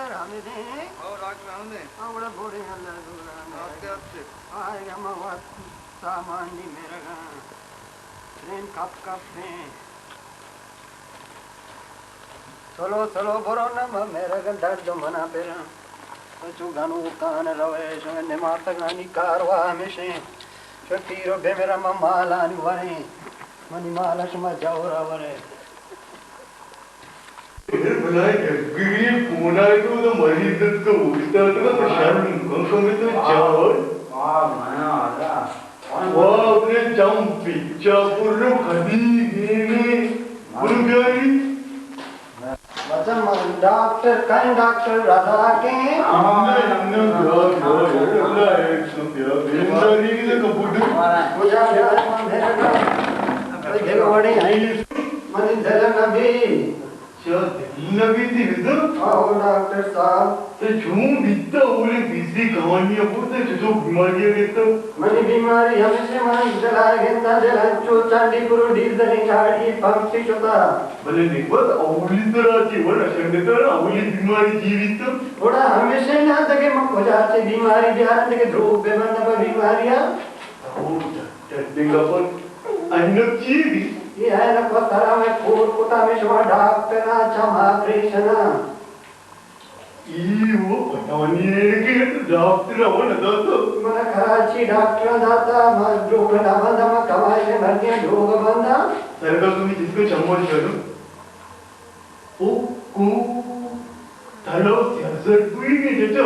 حامد ہیں؟ او ڈاکٹر حامد ہیں۔ ہاں، بڑا بوڑے اللہ دولا۔ آستے، آستے۔ آئے گا، ما وقت سامان دی میرا گا۔ ٹرین کپ کپ ہیں۔ سلو، سلو برو نا، ما میرا گا درد منا پیرا۔ تو چو گنوکان روے، شما نماسگانی کاروا ہمیشیں۔ شو پیرو بے میرا ما مالانی وریں۔ منی مالا شما جاورا ورے۔ اے بلائیں ڈگری کونائے تو، تو مریض ات کا اوشتاتگا تو شرم کن کن تو چاور۔ واہ، منا آلا۔ واہ، اپنے چم پچا پر کدی گینے۔ برو بیاری۔ بچہ من ڈاکٹر کئے، ڈاکٹر رزاق ہیں۔ ہاں، ہاں، ہاں، ہاں، ہاں، ہاں، ہاں۔ اللہ ایک سو بیا، بیماری نہیں تو کپوٹر۔ کجا بیا ہے من میرا گا۔ دل وڑی ہیں۔ منی دل نبی۔ چا دل نبی تئی بزاں؟ آہو ڈاکٹر صاحب۔ تو چون بیتا؟ اولیں پیسری کہانی ء برتا، چطور بیماری ء گپتا؟ منی بیماری ہمیشہ من دل ء گنداں، دل انچو چانڈی پرو ڈیزلیں گاڑی پمپ تی شتا۔ بلے نگبت اولی سرا چی ون اشنگتا نا، اولی بیماری چی بیتا؟ گڑا ہمیشہ نہ دگے من کجا چی بیماری بیارن دگے دروگ بے بندہ پہ بیماری ء۔ او ڈاکٹر دگا پر اینک چی بی؟ اے اینک و سرا میں کور کتا میں شما ڈاکٹر آں چم آپریشن آں۔ ای وہ پٹانی اینکے تو ڈاکٹر وہ نہ داتا۔ من کراچی ڈاکٹر داتا، ما ڈوگ نہ بندا، ما کمائی سے مردیاں ڈوگ بندا۔ سرگا تمہیں جس کو چموش کرو۔ او کو تلو سیاست کوئی نہیں جتا۔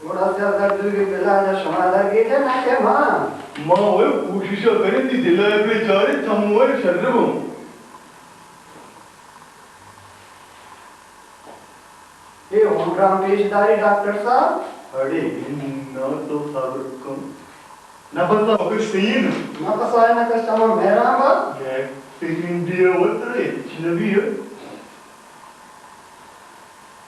گڑا سیاست دوی بلا جا شما لگے جا نہ کہ ما۔ ما وہ کوشش کریں تئی دل ء بے چارے تم وہ شر بوں۔ اے عمران پیش داری ڈاکٹر صاحب۔ اڑے نہ تو صبر کن۔ نفس آ کش تین۔ نفس آئے نہ کش تمام مہران با۔ یک تکین دیا وترے چنبی ہے۔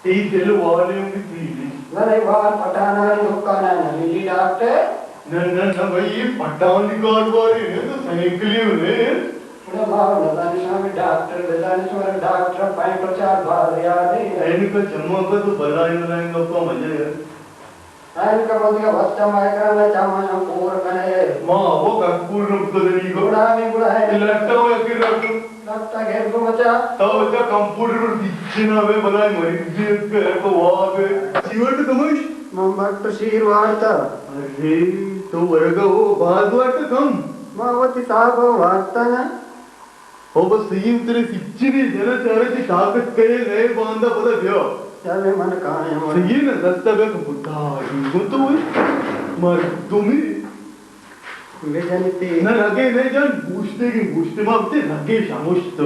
تئی دل والے ہوں بھی تھی۔ نہ، نہ، بار پٹانا نکانا نہ ملی ڈاکٹر۔ نہ، نہ، نہ بھائی، یہ پٹانی کاروبار ہے، تو سائیکل ہی ہونے۔ بڑا مارو نہ دانش ہمیں ڈاکٹر بزانش، ہمارا ڈاکٹر پینٹ و چار باز یاد ہے۔ اینکا چمو کا تو بلائیں بلائیں گپا مجھے یار۔ اینکا من دگہ وت چم ء کرا، نہ چم ء شم کور کنے۔ ما وہ کک کور نکتہ دنی کو۔ گڑا ہمیں گڑا ہے۔ لٹا ہو یا کہ رکھ۔ لٹا گھر کو بچا۔ تو بچا کمپیوٹر پر دیچنا میں بلائیں مریضی اس کے تو واہ کے۔ سیوٹ کمش؟ من بٹ تو شیر وارتا۔ ارے تو ورگا وہ باز وارتا کم۔ ما وتی صاحب وارتا نا۔ او بس سہی انت، ترے سچی نہیں جنا چارے تئی طاقت کئے نئے باندا پدا بیا۔ چلے من کانے من۔ سہی نہ دستا بیا کن بڈا ہی گو تو ہوئی۔ مردمی۔ بجنتے۔ نہ رگے نہ جان، گوشتے کی گوشتے ما بتے رگے شمشت۔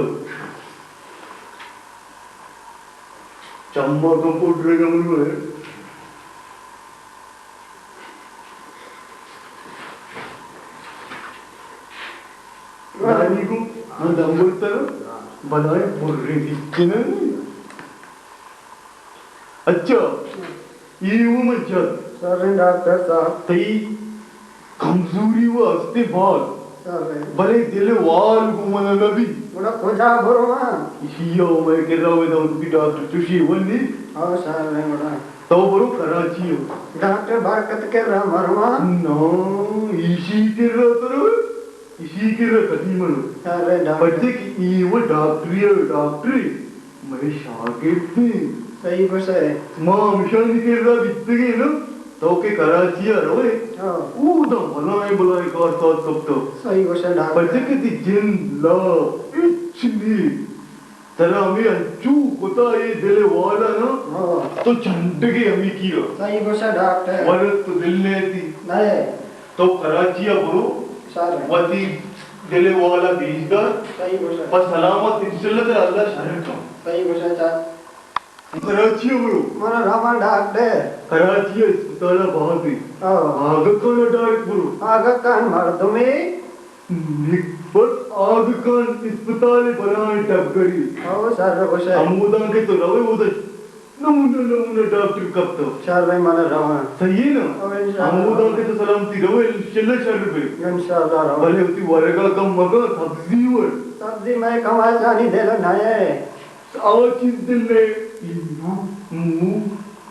چمبا کن پوٹرے گمرو ہے۔ نانی کو من دم برتر بلائیں پرے دیچنن۔ اچھا، ای وہ من جت۔ سریں ڈاکٹر صاحب۔ تئی کمزوری و ہستے باز۔ سریں۔ بلے دل وال گو من نبی۔ گڑا کجا برواں؟ اسی او میں کرا ہوئے داؤد کی ڈاکٹر چوشی ونی۔ او سریں گڑا۔ تو برو کراچی ہو۔ ڈاکٹر برکت کرا مرواں۔ نو، ایشی کرا ترو۔ ایشی کرا کدی منو۔ ارے ڈاکٹر۔ پرچے کہ ای وہ ڈاکٹری ہے، ڈاکٹری۔ مئے شاگرد ہیں۔ صحیح گوشے۔ ما ہمشانی کرا بیتگے نا، تو کہ کراچی ء روئے۔ ہاں۔ او دا بلائیں بلائیں کار ساز کپتو۔ صحیح گوشے ڈاکٹر۔ پرچے کہ تی جند لا ہچ نہیں۔ ترا ہمے انچو کتا اے دل ء والا نا، ہاں۔ تو چنڈگے ہمے کیا۔ صحیح گوشا ڈاکٹر۔ ورت تو دل نئے تی۔ نئے۔ تو کراچی ء برو۔ شر۔ وتی دل ء والا بیج دار۔ صحیح گوشا۔ پس سلامت انشاءاللہ ترا اللہ شر کن۔ صحیح گوشا چا۔ کراچی ء برو۔ من رواں ڈاکٹر۔ کراچی ء اسپتال ء باز انت۔ ہاں۔ آگہ کن ء ڈائریکٹ برو۔ آگہ کن مردمے۔ نگبت آگہ کن اسپتال ء بلاہیں ٹگرے۔ او شر گوشئے۔ ہموداں کہ تو روئے اودا نمونہ نمونہ ڈاکٹر کپتو۔ شر من رواں۔ صحیح نا؟ او انشاءاللہ۔ ہموداں کہ تو سلامتی روئے انشاءاللہ شر بے۔ انشاءاللہ رواں۔ بلے وتی ورگا کم مکن سبزی ور۔ سبزی مئے کماشانی دل نہ ئے۔ آ چیز دل نہ ئے۔ لیمبو، مو،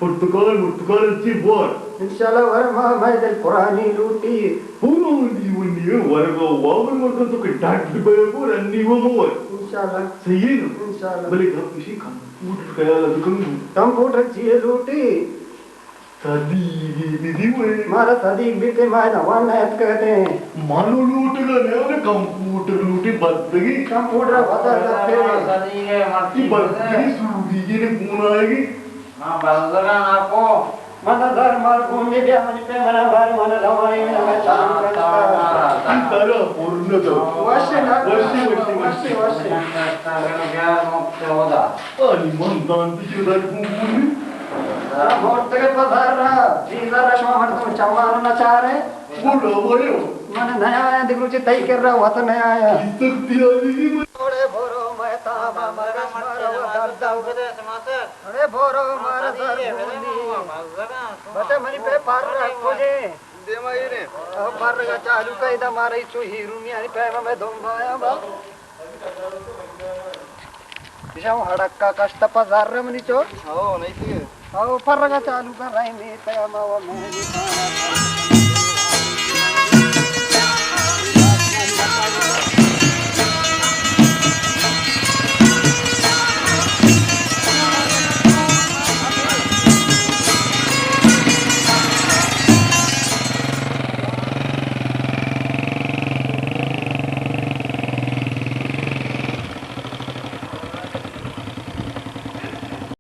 پرتگال، مرتگال انچی بور۔ انشاءاللہ ور ما، مئے دل پرانی لوٹی۔ پورا منی ونی ورگا وابر مردم تو کہ ڈاٹ بے بور انی و مور۔ انشاءاللہ۔ صحیح ہے نا؟ انشاءاللہ۔ بلے گپ کشی کمپیوٹر خیال از کم۔ کمپیوٹر چیئے لوٹی؟ صدیقی دیدی ہوئے۔ مارا صدیق بیتے، ما نوان نیت کرتے ہیں۔ مالو لوٹگا نے، انہیں کمپیوٹر لوٹی بندگی۔ کمپیوٹر پتہ لگتے ہیں۔ صدیق ہے، مرچی ای بندگی سعودی کی نے کون آئے گی؟ ہاں، بندگا ناکو۔ من زر مار گون نے بیا، منی پہ منا بار، من روانی، من میں چالو کرتا۔ انترا پورن دو۔ وشے نا۔ وشے، وشے، وشے۔ وشے، وشے۔ بیا مکتے ہودا۔ آنی من دانتی کہ در گون گون۔ مرتگے پہ زر، جی زر شما مردم چمار نچارے۔ بوڑا ویو۔ من نیا آیا، دگروچے تئی کر رہا، وطن نیا آیا۔ عزت دیاری کی من۔ اوڑے بورو میں تابا مرش مارا درد۔ اوڑے بورو مارا زر گونی۔ بچہ منی پہ پر رکھو جے۔ دیما ایرے۔ او پر رگا چالو کا ادا مارا چو ہیرونی آنی پہ میں دم بایا با۔ ایشاں ہڑکا کشت پہ زر منی چو۔ او، نہیں تھی۔ او، پرگا چالو کر رہے میں پیما و میں۔